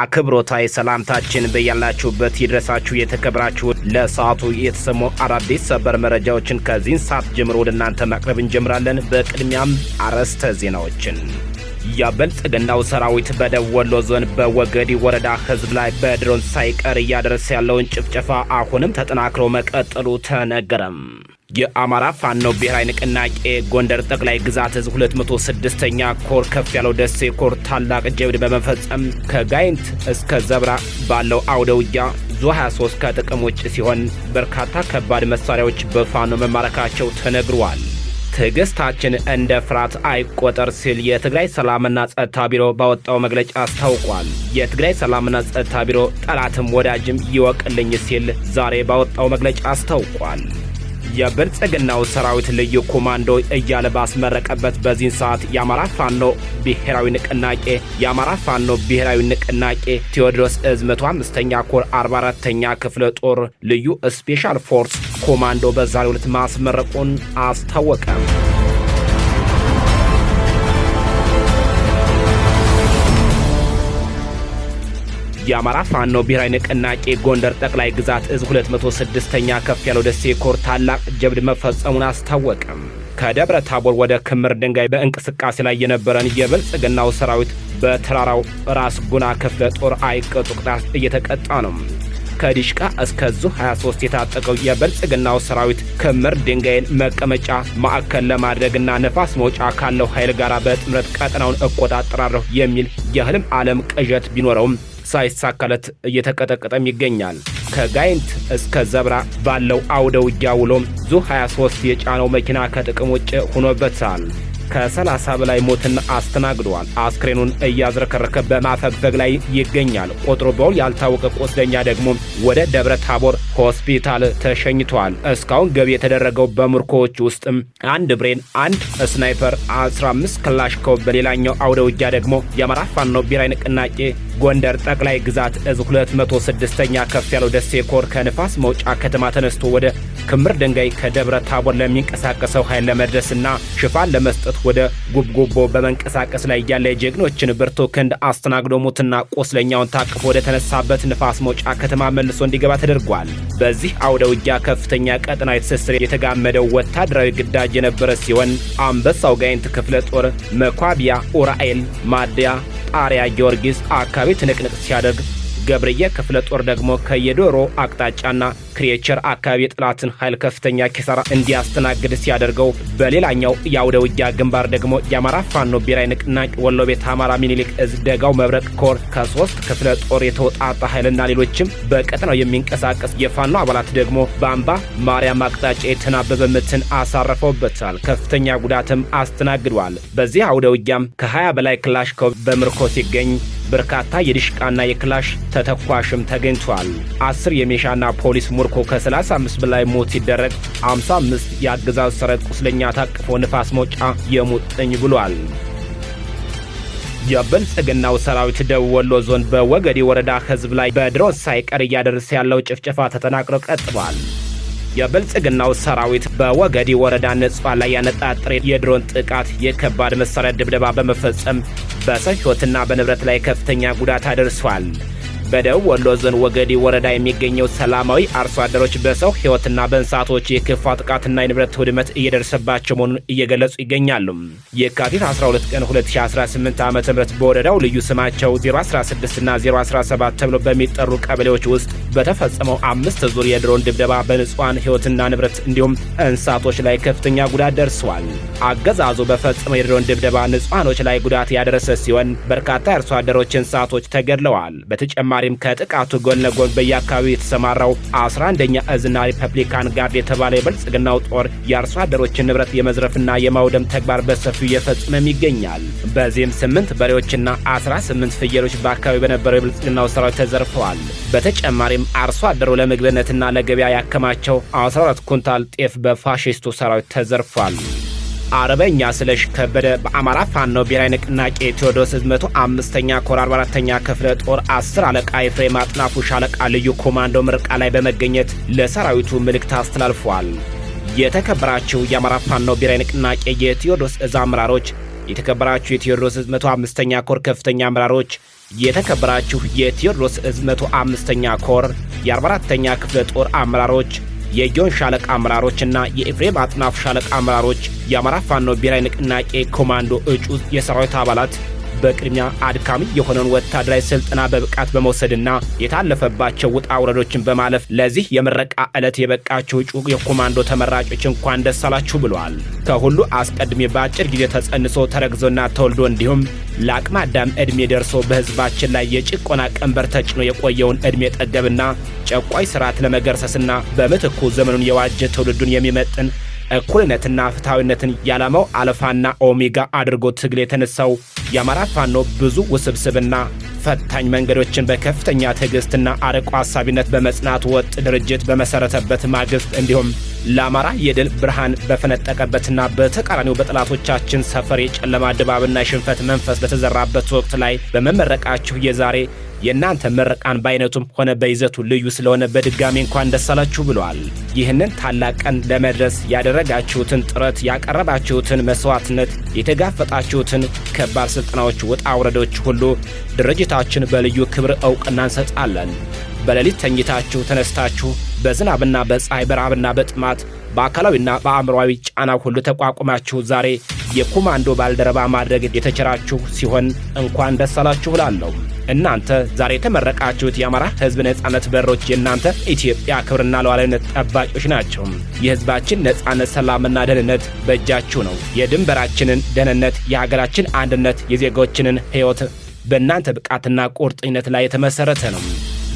አክብሮታዊ ሰላምታችን በያላችሁበት ይድረሳችሁ። የተከበራችሁ ለሰዓቱ የተሰሙ አዳዲስ ሰበር መረጃዎችን ከዚህን ሰዓት ጀምሮ ወደ እናንተ ማቅረብ እንጀምራለን። በቅድሚያም አርዕስተ ዜናዎችን። የብልጽግናው ሰራዊት በደቡብ ወሎ ዞን በወገዲ ወረዳ ህዝብ ላይ በድሮን ሳይቀር እያደረሰ ያለውን ጭፍጨፋ አሁንም ተጠናክሮ መቀጠሉ ተነገረም። የአማራ ፋኖ ብሔራዊ ንቅናቄ ጎንደር ጠቅላይ ግዛት እዝ 206ኛ ኮር ከፍ ያለው ደሴ ኮር ታላቅ ጀብድ በመፈጸም ከጋይንት እስከ ዘብራ ባለው አውደ ውጊያ ዙ 23 ከጥቅም ውጭ ሲሆን በርካታ ከባድ መሳሪያዎች በፋኖ መማረካቸው ተነግሯል። ትዕግስታችን እንደ ፍርሃት አይቆጠር ሲል የትግራይ ሰላምና ጸጥታ ቢሮ ባወጣው መግለጫ አስታውቋል። የትግራይ ሰላምና ጸጥታ ቢሮ ጠላትም ወዳጅም ይወቅልኝ ሲል ዛሬ ባወጣው መግለጫ አስታውቋል። የብልጽግናው ሰራዊት ልዩ ኮማንዶ እያለ ባስመረቀበት በዚህን ሰዓት የአማራ ፋኖ ብሔራዊ ንቅናቄ ቴዎድሮስ እዝ 105ኛ ኮር 44ኛ ክፍለ ጦር ልዩ special force ኮማንዶ በዛሬው ዕለት ማስመረቁን አስታወቀ። የአማራ ፋኖ ብሔራዊ ንቅናቄ ጎንደር ጠቅላይ ግዛት እዝ 206ኛ ከፍ ያለው ደሴ ኮር ታላቅ ጀብድ መፈጸሙን አስታወቀም። ከደብረ ታቦር ወደ ክምር ድንጋይ በእንቅስቃሴ ላይ የነበረን የብልጽግናው ሰራዊት በተራራው ራስ ጉና ክፍለ ጦር አይቀጡ ቅጣት እየተቀጣ ነው። ከዲሽቃ እስከ ዙ 23 የታጠቀው የብልጽግናው ሰራዊት ክምር ድንጋይን መቀመጫ ማዕከል ለማድረግና ነፋስ መውጫ ካለው ኃይል ጋር በጥምረት ቀጠናውን እቆጣጠራለሁ የሚል የህልም ዓለም ቅዠት ቢኖረውም ሳይሳካለት እየተቀጠቀጠም ይገኛል። ከጋይንት እስከ ዘብራ ባለው አውደ ውጊያ ውሎም ዙ 23 የጫነው መኪና ከጥቅም ውጭ ሆኖበታል። ከ30 በላይ ሞትን አስተናግደዋል። አስክሬኑን እያዝረከረከ በማፈግፈግ ላይ ይገኛል። ቁጥሩ በውል ያልታወቀ ቁስለኛ ደግሞ ወደ ደብረ ታቦር ሆስፒታል ተሸኝቷል። እስካሁን ገቢ የተደረገው በምርኮዎች ውስጥም አንድ ብሬን፣ አንድ ስናይፐር፣ 15 ክላሽንኮቭ። በሌላኛው አውደ ውጊያ ደግሞ የአማራ ፋኖ ብሔራዊ ንቅናቄ ጎንደር ጠቅላይ ግዛት እዝ 206ኛ ከፍ ያለው ደሴ ኮር ከንፋስ መውጫ ከተማ ተነስቶ ወደ ክምር ድንጋይ ከደብረ ታቦር ለሚንቀሳቀሰው ኃይል ለመድረስና ሽፋን ለመስጠት ወደ ጉብጉቦ በመንቀሳቀስ ላይ ያለ የጀግኖችን ብርቱ ክንድ አስተናግዶ ሙትና ቆስለኛውን ታቅፎ ወደ ተነሳበት ንፋስ መውጫ ከተማ መልሶ እንዲገባ ተደርጓል። በዚህ አውደ ውጊያ ከፍተኛ ቀጠናዊ ትስስር የተጋመደው ወታደራዊ ግዳጅ የነበረ ሲሆን አንበሳው ጋይንት ክፍለ ጦር መኳቢያ፣ ኡራኤል፣ ማደያ፣ ጣሪያ ጊዮርጊስ አካባቢ ትንቅንቅ ሲያደርግ ገብርዬ ክፍለ ጦር ደግሞ ከየዶሮ አቅጣጫና ክሬቸር አካባቢ የጠላትን ኃይል ከፍተኛ ኪሳራ እንዲያስተናግድ ሲያደርገው፣ በሌላኛው የአውደ ውጊያ ግንባር ደግሞ የአማራ ፋኖ ብሔራዊ ንቅናቄ ወሎ ቤተ አማራ ሚኒሊክ እዝ ደጋው መብረቅ ኮር ከሶስት ክፍለ ጦር የተውጣጣ ኃይልና ሌሎችም በቀጠናው የሚንቀሳቀስ የፋኖ አባላት ደግሞ በአምባ ማርያም አቅጣጫ የተናበበ ምትን አሳርፈውበታል። ከፍተኛ ጉዳትም አስተናግዷል። በዚህ አውደ ውጊያም ከ20 በላይ ክላሽንኮቭ በምርኮ ሲገኝ በርካታ የዲሽቃና የክላሽ ተተኳሽም ተገኝቷል። 10 የሚሊሻና ፖሊስ ምርኮ ከ35 በላይ ሞት ሲደረግ 55 የአገዛዙ ሰራዊት ቁስለኛ ታቅፎ ንፋስ መውጫ የሙጥኝ ብሏል። የብልጽግናው ሰራዊት ደቡብ ወሎ ዞን በወገዲ ወረዳ ህዝብ ላይ በድሮን ሳይቀር እያደረሰ ያለው ጭፍጨፋ ተጠናክሮ ቀጥሏል። የብልጽግናው ሰራዊት በወገዲ ወረዳ ንጹሃን ላይ ያነጣጠረ የድሮን ጥቃት፣ የከባድ መሳሪያ ድብደባ በመፈጸም በሰው ሕይወትና በንብረት ላይ ከፍተኛ ጉዳት አደርሷል። በደቡብ ወሎ ዞን ወገዲ ወረዳ የሚገኘው ሰላማዊ አርሶ አደሮች በሰው ሕይወትና በእንስሳቶች የከፋ ጥቃትና የንብረት ውድመት እየደረሰባቸው መሆኑን እየገለጹ ይገኛሉ። የካቲት 12 ቀን 2018 ዓ.ም በወረዳው ልዩ ስማቸው 016 እና 017 ተብሎ በሚጠሩ ቀበሌዎች ውስጥ በተፈጸመው 5 ዙር የድሮን ድብደባ በንጹሃን ሕይወትና ንብረት እንዲሁም እንስሳቶች ላይ ከፍተኛ ጉዳት ደርሷል። አገዛዙ በፈጸመው የድሮን ድብደባ ንጹሃኖች ላይ ጉዳት ያደረሰ ሲሆን በርካታ የአርሶ አደሮች እንስሳቶች ተገድለዋል። በተጨማሪም ከጥቃቱ ጎን ለጎን በየአካባቢው የተሰማራው 11ኛ እዝና ሪፐብሊካን ጋርድ የተባለ የብልጽግናው ጦር የአርሶ አደሮችን ንብረት የመዝረፍና የማውደም ተግባር በሰፊው እየፈጸመም ይገኛል። በዚህም 8 በሬዎችና 18 ፍየሎች በአካባቢው በነበረው የብልጽግናው ሰራዊት ተዘርፈዋል። በተጨማሪም አርሶ አደሩ ለምግብነትና ለገበያ ያከማቸው 14 ኩንታል ጤፍ በፋሽስቱ ሰራዊት ተዘርፏል። አርበኛ ስለሽ ከበደ በአማራ ፋኖ ብሔራዊ ንቅናቄ ቴዎድሮስ ዕዝ 105ኛ ኮር 44ኛ ክፍለ ጦር 10 አለቃ ኤፍሬም አጥናፉ ሻለቃ ልዩ ኮማንዶ ምረቃ ላይ በመገኘት ለሰራዊቱ መልእክት አስተላልፏል። የተከበራችሁ የአማራ ፋኖ ብሔራዊ ንቅናቄ የቴዎድሮስ ዕዝ አመራሮች፣ የተከበራችሁ የቴዎድሮስ ዕዝ 105ኛ ኮር ከፍተኛ አመራሮች፣ የተከበራችሁ የቴዎድሮስ እዝ 105ኛ ኮር የ44ኛ ክፍለ ጦር አመራሮች፣ የጊዮን ሻለቃ አመራሮችና የኤፍሬም አጥናፍ ሻለቃ አመራሮች፣ የአማራ ፋኖ ብሔራዊ ንቅናቄ ኮማንዶ እጩ የሰራዊት አባላት፣ በቅድሚያ አድካሚ የሆነውን ወታደራዊ ስልጠና በብቃት በመውሰድና የታለፈባቸው ውጣ ውረዶችን በማለፍ ለዚህ የምረቃ ዕለት የበቃችሁ እጩ የኮማንዶ ተመራጮች እንኳን ደስ አላችሁ ብለዋል። ከሁሉ አስቀድሜ በአጭር ጊዜ ተጸንሶ፣ ተረግዞና ተወልዶ እንዲሁም ለአቅመ አዳም ዕድሜ ደርሶ በሕዝባችን ላይ የጭቆና ቀንበር ተጭኖ የቆየውን ዕድሜ ጠገብና ጨቋይ ስርዓት ለመገርሰስና በምትኩ ዘመኑን የዋጀ፣ ትውልዱን የሚመጥን፣ እኩልነትና ፍትሐዊነትን የዓላማው አልፋና ኦሜጋ አድርጎ ትግል የተነሳው የአማራ ፋኖ ብዙ ውስብስብና ፈታኝ መንገዶችን በከፍተኛ ትዕግስትና አርቆ አሳቢነት በመጽናት ወጥ ድርጅት በመሰረተበት ማግስት እንዲሁም ለአማራ የድል ብርሃን በፈነጠቀበትና በተቃራኒው በጠላቶቻችን ሰፈር የጨለማ ድባብና የሽንፈት መንፈስ በተዘራበት ወቅት ላይ በመመረቃችሁ የዛሬ የእናንተ ምረቃን በአይነቱም ሆነ በይዘቱ ልዩ ስለሆነ በድጋሚ እንኳን ደስ አላችሁ ብለዋል። ይህንን ታላቅ ቀን ለመድረስ ያደረጋችሁትን ጥረት፣ ያቀረባችሁትን መስዋዕትነት፣ የተጋፈጣችሁትን ከባድ ስልጠናዎች፣ ውጣ ውረዶች ሁሉ ድርጅታችን በልዩ ክብር እውቅና እንሰጣለን። በሌሊት ተኝታችሁ ተነስታችሁ፣ በዝናብና በፀሐይ፣ በረሃብና በጥማት፣ በአካላዊና በአእምሯዊ ጫና ሁሉ ተቋቁማችሁ ዛሬ የኮማንዶ ባልደረባ ማድረግ የተቸራችሁ ሲሆን እንኳን ደስ አላችሁ እላለሁ። እናንተ ዛሬ የተመረቃችሁት የአማራ ሕዝብ ነጻነት በሮች፣ የእናንተ ኢትዮጵያ ክብርና ሉዓላዊነት ጠባቂዎች ናቸው። የሕዝባችን ነጻነት፣ ሰላምና ደህንነት በእጃችሁ ነው። የድንበራችንን ደህንነት፣ የሀገራችን አንድነት፣ የዜጎችንን ሕይወት በእናንተ ብቃትና ቁርጠኝነት ላይ የተመሰረተ ነው።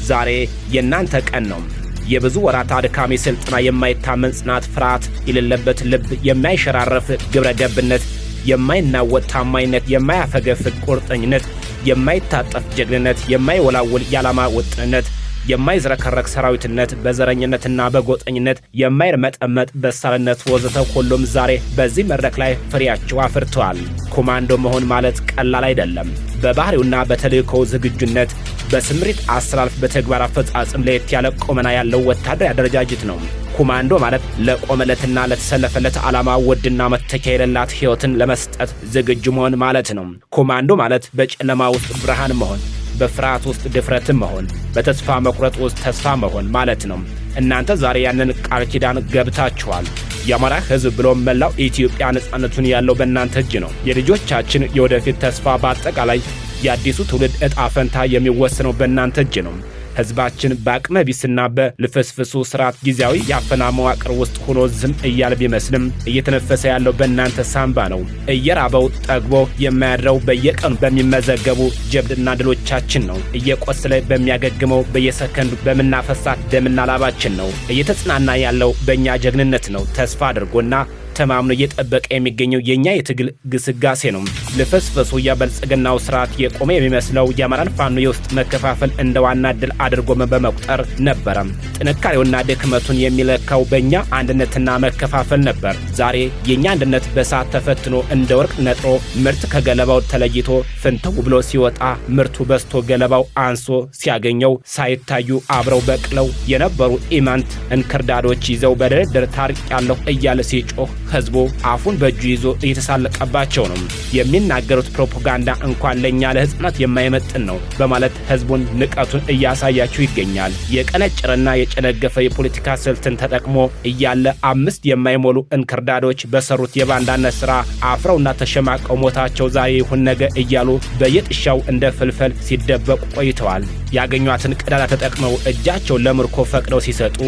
ዛሬ የእናንተ ቀን ነው። የብዙ ወራት አድካሚ ስልጠና፣ የማይታመን ጽናት፣ ፍርሃት የሌለበት ልብ፣ የማይሸራረፍ ግብረ ገብነት፣ የማይናወጥ ታማኝነት፣ የማያፈገፍግ ቁርጠኝነት፣ የማይታጠፍ ጀግንነት፣ የማይወላውል የዓላማ ወጥነት፣ የማይዝረከረክ ሰራዊትነት፣ በዘረኝነትና በጎጠኝነት የማይርመጠመጥ በሳልነት ወዘተ ሁሉም ዛሬ በዚህ መድረክ ላይ ፍሬያቸው አፍርተዋል። ኮማንዶ መሆን ማለት ቀላል አይደለም። በባህሪውና በተልእኮው ዝግጁነት፣ በስምሪት አሰላለፍ፣ በተግባር አፈጻጸም ለየት ያለ ቁመና ያለው ወታደራዊ አደረጃጀት ነው። ኮማንዶ ማለት ለቆመለትና ለተሰለፈለት ዓላማ ውድና መተኪያ የሌላት ሕይወትን ለመስጠት ዝግጁ መሆን ማለት ነው። ኮማንዶ ማለት በጨለማ ውስጥ ብርሃን መሆን፣ በፍርሃት ውስጥ ድፍረትን መሆን፣ በተስፋ መቁረጥ ውስጥ ተስፋ መሆን ማለት ነው። እናንተ ዛሬ ያንን ቃል ኪዳን ገብታችኋል። የአማራ ሕዝብ ብሎም መላው ኢትዮጵያ ነጻነቱን ያለው በእናንተ እጅ ነው። የልጆቻችን የወደፊት ተስፋ፣ በአጠቃላይ የአዲሱ ትውልድ ዕጣ ፈንታ የሚወሰነው በእናንተ እጅ ነው። ህዝባችን በአቅመ ቢስና በልፍስፍሱ ስርዓት ጊዜያዊ የአፈና መዋቅር ውስጥ ሆኖ ዝም እያለ ቢመስልም እየተነፈሰ ያለው በእናንተ ሳምባ ነው። እየራበው ጠግቦ የማያድረው በየቀኑ በሚመዘገቡ ጀብድና ድሎቻችን ነው። እየቆሰለ በሚያገግመው በየሰከንዱ በምናፈሳት ደምና ላባችን ነው። እየተጽናና ያለው በእኛ ጀግንነት ነው። ተስፋ አድርጎና ተማምኖ እየጠበቀ የሚገኘው የእኛ የትግል ግስጋሴ ነው። ልፍስፍሱ የብልጽግናው ስርዓት የቆመ የሚመስለው የአማራን ፋኖ የውስጥ መከፋፈል እንደ ዋና ድል አድርጎ በመቁጠር ነበረ። ጥንካሬውና ድክመቱን የሚለካው በእኛ አንድነትና መከፋፈል ነበር። ዛሬ የእኛ አንድነት በእሳት ተፈትኖ እንደ ወርቅ ነጥሮ ምርት ከገለባው ተለይቶ ፍንትው ብሎ ሲወጣ፣ ምርቱ በዝቶ ገለባው አንሶ ሲያገኘው፣ ሳይታዩ አብረው በቅለው የነበሩ ኢማንት እንክርዳዶች ይዘው በድርድር ታርቄያለሁ እያለ ሲጮህ ህዝቡ አፉን በእጁ ይዞ እየተሳለቀባቸው ነው። የሚናገሩት ፕሮፓጋንዳ እንኳን ለእኛ ለህፃናት የማይመጥን ነው በማለት ህዝቡን ንቀቱን እያሳያቸው ይገኛል። የቀነጨረና የጨነገፈ የፖለቲካ ስልትን ተጠቅሞ እያለ አምስት የማይሞሉ እንክርዳዶች በሰሩት የባንዳነት ስራ አፍረውና ተሸማቀው ሞታቸው ዛሬ ይሁን ነገ እያሉ በየጥሻው እንደ ፍልፈል ሲደበቁ ቆይተዋል። ያገኟትን ቀዳዳ ተጠቅመው እጃቸውን ለምርኮ ፈቅደው ሲሰጡ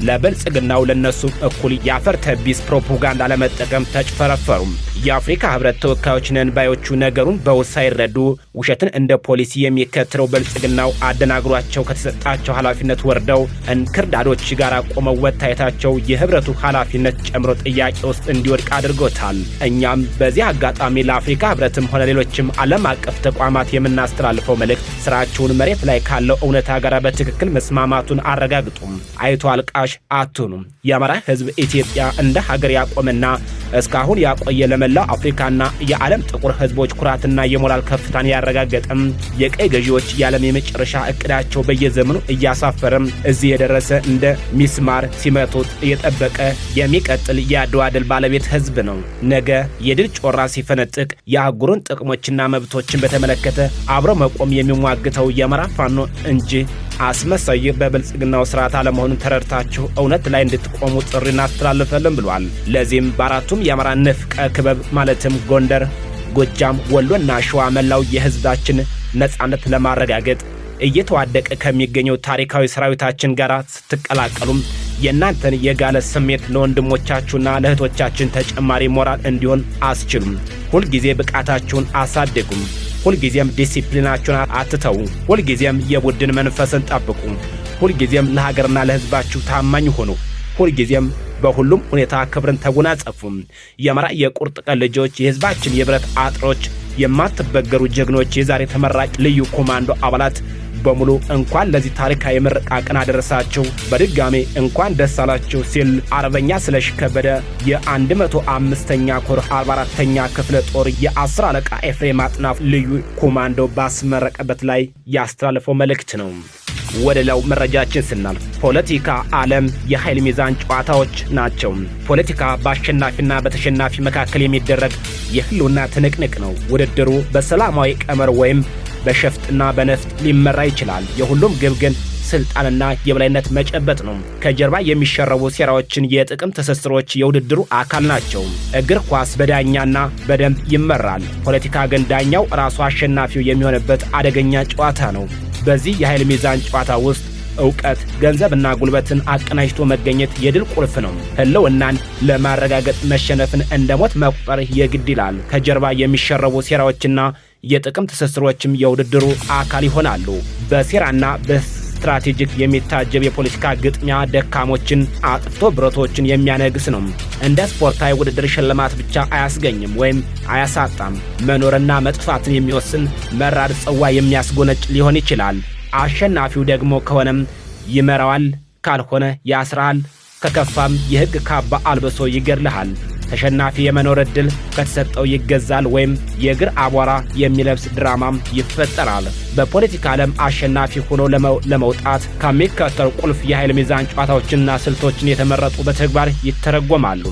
ለብልጽግናው ለነሱም እኩል የአፈር ተቢስ ፕሮፓጋንዳ ለመጠቀም ተጭፈረፈሩም። የአፍሪካ ህብረት ተወካዮች ነን ባዮቹ ነገሩን በውል ሳይረዱ ውሸትን እንደ ፖሊሲ የሚከተለው ብልጽግናው አደናግሯቸው ከተሰጣቸው ኃላፊነት ወርደው እንክርዳዶች ጋር ቆመው መታየታቸው የህብረቱ ኃላፊነት ጨምሮ ጥያቄ ውስጥ እንዲወድቅ አድርጎታል። እኛም በዚህ አጋጣሚ ለአፍሪካ ህብረትም ሆነ ሌሎችም ዓለም አቀፍ ተቋማት የምናስተላልፈው መልእክት ስራችሁን መሬት ላይ ካለው እውነታ ጋር በትክክል መስማማቱን አረጋግጡም። አይቶ አልቃሽ አትሁኑም። የአማራ ህዝብ ኢትዮጵያ እንደ ሀገር ያቆመና እስካሁን ያቆየ ለመላው ለመላው አፍሪካና የዓለም ጥቁር ሕዝቦች ኩራትና የሞራል ከፍታን ያረጋገጠም፣ የቀይ ገዢዎች የዓለም የመጨረሻ እቅዳቸው በየዘመኑ እያሳፈረም እዚህ የደረሰ፣ እንደ ሚስማር ሲመቱት እየጠበቀ የሚቀጥል የአድዋ ድል ባለቤት ሕዝብ ነው። ነገ የድል ጮራ ሲፈነጥቅ የአህጉሩን ጥቅሞችና መብቶችን በተመለከተ አብሮ መቆም የሚሟግተው የአማራ ፋኖ እንጂ አስመሳይ በብልጽግናው ስርዓት አለመሆኑን ተረድታችሁ እውነት ላይ እንድትቆሙ ጥሪ እናስተላልፋለን ብሏል። ለዚህም በአራቱም የአማራ ንፍቀ ክበብ ማለትም ጎንደር፣ ጎጃም፣ ወሎና ሸዋ መላው የህዝባችን ነጻነት ለማረጋገጥ እየተዋደቀ ከሚገኘው ታሪካዊ ሰራዊታችን ጋር ስትቀላቀሉም የእናንተን የጋለ ስሜት ለወንድሞቻችሁና ለእህቶቻችን ተጨማሪ ሞራል እንዲሆን አስችሉም። ሁልጊዜ ብቃታችሁን አሳድጉም። ሁልጊዜም ዲሲፕሊናችሁን አትተዉ። ሁልጊዜም የቡድን መንፈስን ጠብቁ። ሁልጊዜም ለሀገርና ለሕዝባችሁ ታማኝ ሁኑ። ሁልጊዜም በሁሉም ሁኔታ ክብርን ተጎናጸፉ። የአማራ የቁርጥ ቀን ልጆች፣ የሕዝባችን የብረት አጥሮች፣ የማትበገሩ ጀግኖች፣ የዛሬ ተመራጭ ልዩ ኮማንዶ አባላት በሙሉ እንኳን ለዚህ ታሪካዊ የምረቃ ቀን አደረሳችሁ፣ በድጋሜ እንኳን ደስ አላችሁ ሲል አርበኛ ስለሺ ከበደ የ105ኛ ኮር 44ኛ ክፍለ ጦር የ10 አለቃ ኤፍሬም አጥናፍ ልዩ ኮማንዶ ባስመረቀበት ላይ ያስተላለፈው መልእክት ነው። ወደ ሌላው መረጃችን ስናልፍ ፖለቲካ ዓለም የኃይል ሚዛን ጨዋታዎች ናቸው። ፖለቲካ በአሸናፊና በተሸናፊ መካከል የሚደረግ የህልውና ትንቅንቅ ነው። ውድድሩ በሰላማዊ ቀመር ወይም በሸፍጥና በነፍጥ ሊመራ ይችላል። የሁሉም ግብ ግን ስልጣንና የበላይነት መጨበጥ ነው። ከጀርባ የሚሸረቡ ሴራዎችን፣ የጥቅም ትስስሮች የውድድሩ አካል ናቸው። እግር ኳስ በዳኛና በደንብ ይመራል። ፖለቲካ ግን ዳኛው ራሱ አሸናፊው የሚሆንበት አደገኛ ጨዋታ ነው። በዚህ የኃይል ሚዛን ጨዋታ ውስጥ እውቀት፣ ገንዘብና ጉልበትን አቀናጅቶ መገኘት የድል ቁልፍ ነው። ህልውናን ለማረጋገጥ መሸነፍን እንደ ሞት መቁጠር የግድ ይላል። ከጀርባ የሚሸረቡ ሴራዎችና የጥቅም ትስስሮችም የውድድሩ አካል ይሆናሉ። በሴራና በስትራቴጂክ የሚታጀብ የፖለቲካ ግጥሚያ ደካሞችን አጥፍቶ ብረቶችን የሚያነግስ ነው። እንደ ስፖርታዊ ውድድር ሽልማት ብቻ አያስገኝም ወይም አያሳጣም። መኖርና መጥፋትን የሚወስን መራር ጽዋ የሚያስጎነጭ ሊሆን ይችላል። አሸናፊው ደግሞ ከሆነም ይመራዋል፣ ካልሆነ ያስራል፣ ከከፋም የሕግ ካባ አልብሶ ይገድልሃል። ተሸናፊ የመኖር ዕድል ከተሰጠው ይገዛል ወይም የእግር አቧራ የሚለብስ ድራማም ይፈጠራል። በፖለቲካ ዓለም አሸናፊ ሆኖ ለመውጣት ከሚከተሉ ቁልፍ የኃይል ሚዛን ጨዋታዎችንና ስልቶችን የተመረጡ በተግባር ይተረጎማሉ።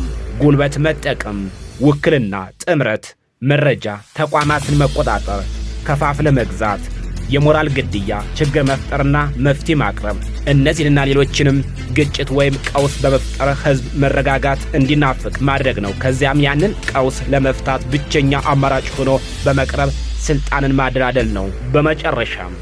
ጉልበት መጠቀም፣ ውክልና፣ ጥምረት፣ መረጃ፣ ተቋማትን መቆጣጠር፣ ከፋፍለ መግዛት፣ የሞራል ግድያ፣ ችግር መፍጠርና መፍትሄ ማቅረብ። እነዚህንና ሌሎችንም ግጭት ወይም ቀውስ በመፍጠር ህዝብ መረጋጋት እንዲናፍቅ ማድረግ ነው። ከዚያም ያንን ቀውስ ለመፍታት ብቸኛ አማራጭ ሆኖ በመቅረብ ስልጣንን ማደላደል ነው። በመጨረሻም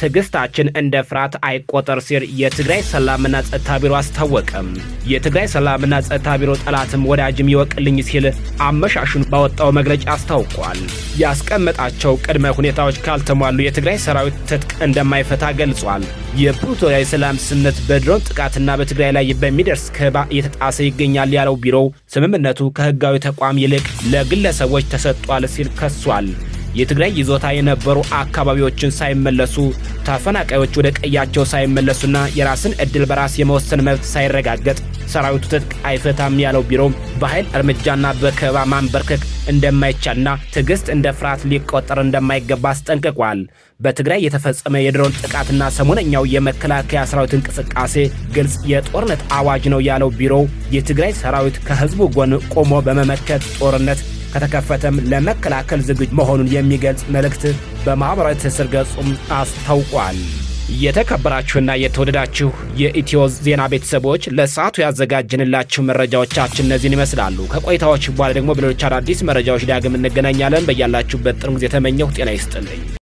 ትዕግስታችን እንደ ፍርሃት አይቆጠር ሲል የትግራይ ሰላምና ጸጥታ ቢሮ አስታወቀም። የትግራይ ሰላምና ጸጥታ ቢሮ ጠላትም ወዳጅም ይወቅልኝ ሲል አመሻሹን ባወጣው መግለጫ አስታውቋል። ያስቀመጣቸው ቅድመ ሁኔታዎች ካልተሟሉ የትግራይ ሰራዊት ትጥቅ እንደማይፈታ ገልጿል። የፕሪቶሪያ የሰላም ስምምነት በድሮን ጥቃትና በትግራይ ላይ በሚደርስ ከበባ እየተጣሰ ይገኛል ያለው ቢሮው ስምምነቱ ከህጋዊ ተቋም ይልቅ ለግለሰቦች ተሰጥቷል ሲል ከሷል። የትግራይ ይዞታ የነበሩ አካባቢዎችን ሳይመለሱ፣ ተፈናቃዮች ወደ ቀያቸው ሳይመለሱና የራስን ዕድል በራስ የመወሰን መብት ሳይረጋገጥ ሰራዊቱ ትጥቅ አይፈታም ያለው ቢሮ በኃይል እርምጃና በከበባ ማንበርከክ እንደማይቻልና ትዕግስት እንደ ፍርሃት ሊቆጠር እንደማይገባ አስጠንቅቋል። በትግራይ የተፈጸመ የድሮን ጥቃትና ሰሞነኛው የመከላከያ ሰራዊት እንቅስቃሴ ግልጽ የጦርነት አዋጅ ነው ያለው ቢሮው የትግራይ ሰራዊት ከህዝቡ ጎን ቆሞ በመመከት ጦርነት ከተከፈተም ለመከላከል ዝግጁ መሆኑን የሚገልጽ መልእክት በማኅበራዊ ትስስር ገጹም አስታውቋል። የተከበራችሁና የተወደዳችሁ የኢትዮ ዜና ቤተሰቦች፣ ለሰዓቱ ያዘጋጀንላችሁ መረጃዎቻችን እነዚህን ይመስላሉ። ከቆይታዎች በኋላ ደግሞ በሌሎች አዳዲስ መረጃዎች ዳግም እንገናኛለን። በያላችሁበት ጥሩ ጊዜ ተመኘሁ። ጤና ይስጥልኝ።